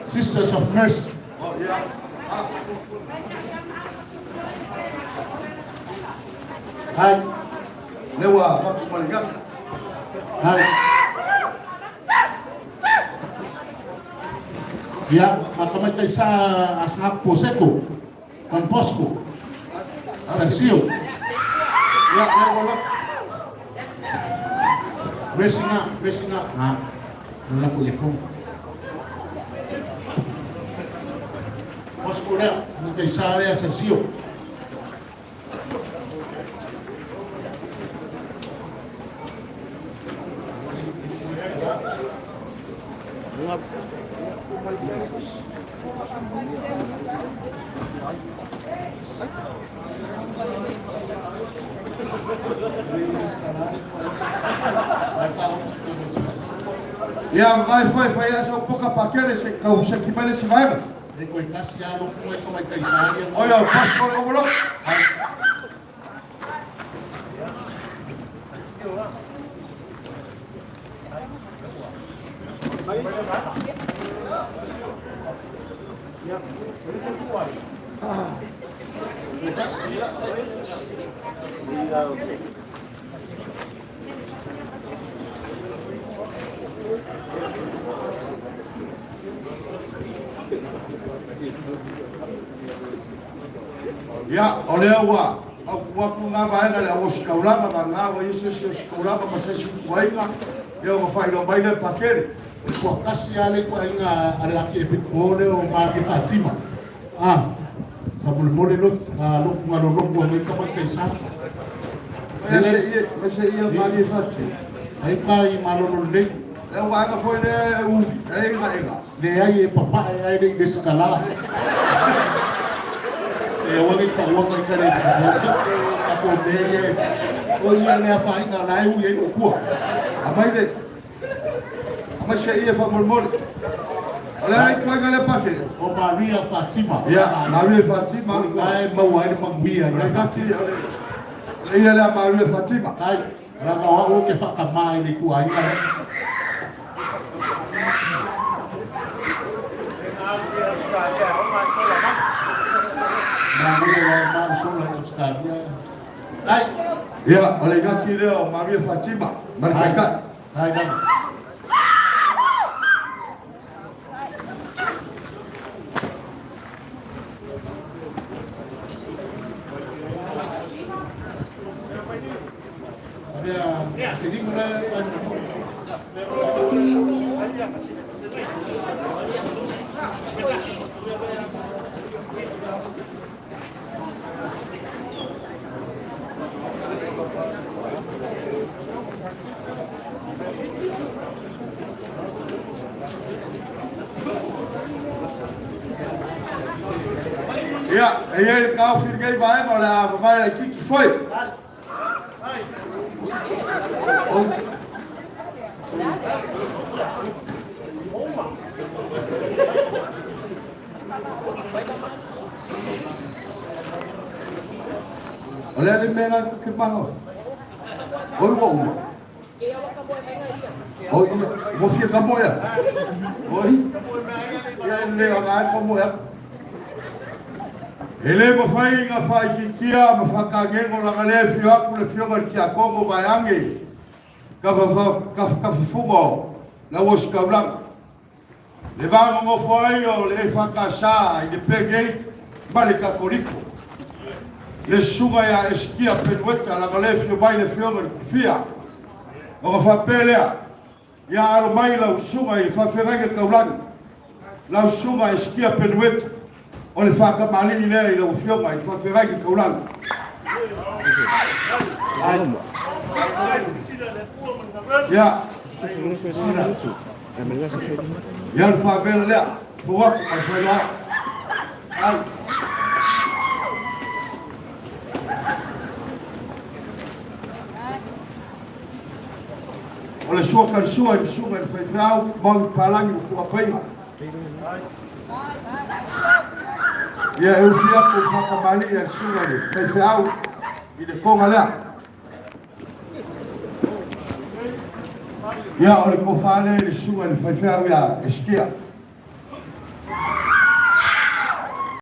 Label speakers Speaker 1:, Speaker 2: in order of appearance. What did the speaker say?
Speaker 1: Sisters of Mercy. Hai.
Speaker 2: Lea ua avatu ma le gata.
Speaker 1: Hai. Ia, ma tamaitai sa a sa Poseko, Don Bosco, Salsio.
Speaker 2: Ia, lea ua lako.
Speaker 1: Dressing up, dressing up. Ha. Lako ia kong. Bosco lea, tamaitai sa lea Salsio.
Speaker 2: Ia, vai foi, fai aso poka pakele se kau seki mai le si vaega.
Speaker 1: E koe tasi a lofu mai tamaitai sa ia.
Speaker 2: Oi au Pasco le omolo.
Speaker 1: Hai.
Speaker 2: Ia, o lea ua autu atu ngā vaega le au ositaulaga ma ngā ua i se isi ositaulaga ma se isi utuaiga, ia ona faailoa mai lea e Pakele.
Speaker 1: E toatasi lava le ituaiga a le Akiepikopo lea o Malie Fatima. A, faamolemole lotu, a lotu galolotu a nei tamaitai sa.
Speaker 2: Mai se ia, mai se ia Malie Fatima.
Speaker 1: Ai pa i malolo lelei.
Speaker 2: Lea vaega foi lea e uli, e ega ega.
Speaker 1: Leai e papae ae le i lesitala. E aua nei taua ka ika le tatou mea ia e o ia le afaina la e ui ai lou tua.
Speaker 2: Aumai le aumai se ie faamolemole. O le a ituaiga lea Pakele?
Speaker 1: O Maria Fatima.
Speaker 2: Ia, Maria Fatima.
Speaker 1: O la e maua ai le manuia
Speaker 2: ia. O le o le ia lea Maria Fatima.
Speaker 1: Ai, leaga o au ou te faatamā i le ituaiga lea. Manaia ia e mau sola i Australia. Ai.
Speaker 2: Ia, o le igaki lea o Maria Fatima, ma le taitai.
Speaker 1: Ai lava.
Speaker 2: Ia, e i ai le taofi i lenei vaega o le a vavae laitiiti foi. O le a le mea la ke maha oe? Oi ua uma. Oi ia, ua fia ka moe atu. Oi, ia e le aga ai ka moe atu. E le mawhai ngā whaititia ma whakangego langa le whio aku le whionga i kia kongo vai ange ka whawhifunga o la ua sikaulanga. Le vagogofo ai o le EFKS i le Pegei ma le Katoriko. Le susuga ia Esikia Penueta laga le afio mai le afioga i le Kufia. Ona faapea lea, Ia alo mai lau susuga i le faafeagaiga taulagi, lau susuga Esikia Penueta, o le faatamalii lea i lau afioga i le faafeagaiga taulagi. Ia, Ia le faavela lea, fou atu ma le failoa. Ai. O le sua kalisua i le suga i le faifeau, mau i palagi o tuapaiga. Ia e ufi atu le whakamali a le suga i le faifeau i le konga lea. Ia, o le tofa lea i le susuga i le faifeau ia Esikia.